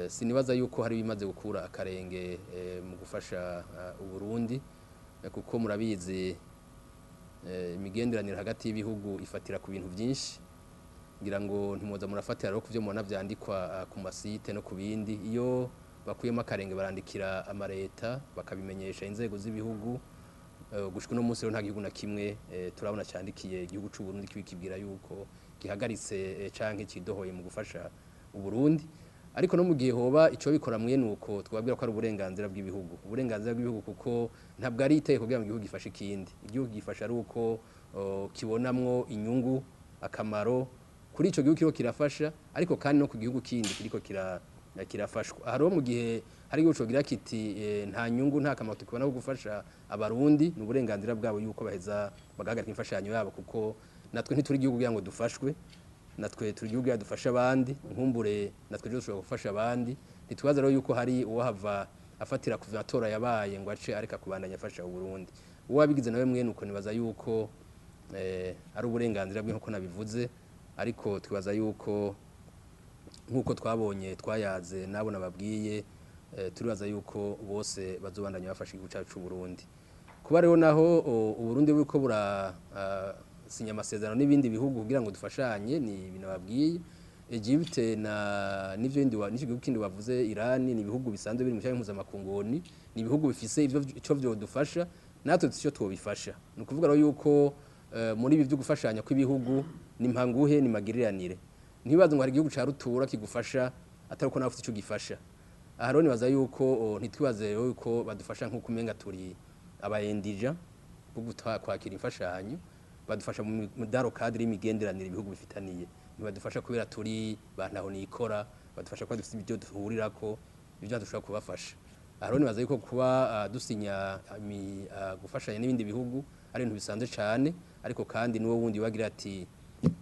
Sinibaza yuko hari bimaze gukura akarenge mu gufasha Uburundi, kuko murabizi, imigenderanire hagati y'ibihugu ifatira ku bintu byinshi. Ngira ngo ntimuza murafatira rero ku byo mubona vyandikwa ku masite no ku bindi. Iyo bakuyemo akarenge barandikira amareta bakabimenyesha inzego z'ibihugu. Gushika uno munsi rero nta gihugu na kimwe turabona cyandikiye igihugu c'u Burundi kibikibwira yuko gihagaritse canke kidohoye mu gufasha Uburundi. Ariko no mu gihe hoba ico bikora mwene uko, twabwira ko ari uburenganzira bw'ibihugu, uburenganzira bw'ibihugu, kuko ntabwo ari itegeko kugira ngo igihugu gifashe ikindi. Igihugu gifasha ari uko kibonamwo inyungu, akamaro kuri ico gihugu kiriko kirafasha, ariko kandi no ku gihugu kindi kiriko kirafashwa. Aha rero mu gihe hari igihugu cogira kiti nta nyungu, nta kamaro tukibona ko gufasha Abarundi, ni uburenganzira bwabo yuko baheza bagahagarika imfashanyo yabo, kuko natwe ntituri igihugu kugira ngo dufashwe, natwe turi igihugu kugira dufashe abandi. Nkumbure natwe rero dushobora gufasha abandi. Ntitwibaza rero yuko hari uwohava afatira ku matora yabaye ngo ace areka kubandanya afasha Uburundi. Uwabigize nawe mwene uko, nibaza yuko ari uburenganzira bwe nkuko nabivuze, ariko twibaza yuko nk'uko twabonye twayaze nabo nababwiye, turibaza yuko bose bazobandanya bafasha igihugu cyacu c'u Burundi. Kuba rero naho Uburundi buriko bura sinya amasezerano n'ibindi bihugu kugira ngo dufashanye, ni ibintu babwiye Egypte na n'ivyo bindi n'icyo gihugu kindi bavuze, Iran, ni ibihugu bisanzwe biri mu cyanya mpuzamakungu, ni ibihugu bifise ivyo ico vyodufasha, natwe icyo twobifasha. Ni ukuvuga rero yuko muri ibi byo gufashanya kw'ibihugu ni mpanguhe, ni magiriranire. Ntibaze ngo hari igihugu ca rutura kigufasha atari uko nawe ufite ico gifasha. Aha rero nibaza yuko ntitwibaze rero yuko badufasha nk'uko umenga turi abayendija bo kwakira imfashanyo. Badufasha mu dans le cadre y'imigenderanire ibihugu bifitaniye. Ntibadufasha kubera turi bantaho nikora, badufasha kuba dufite ibyo duhurirako, ibyo dushobora kubafasha. Aha rero nibaza yuko kuba dusinya gufashanya n'ibindi bihugu ari ibintu bisanzwe cane, ariko kandi n'uwo wundi wagira ati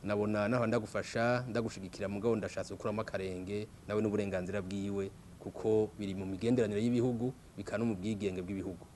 nabona naho ndagufasha, ndagushigikira, mugabo ndashatse gukuramo akarenge, nawe n'uburenganzira bwiwe, kuko biri mu migenderanire y'ibihugu bikaba no mu bwigenge bw'ibihugu.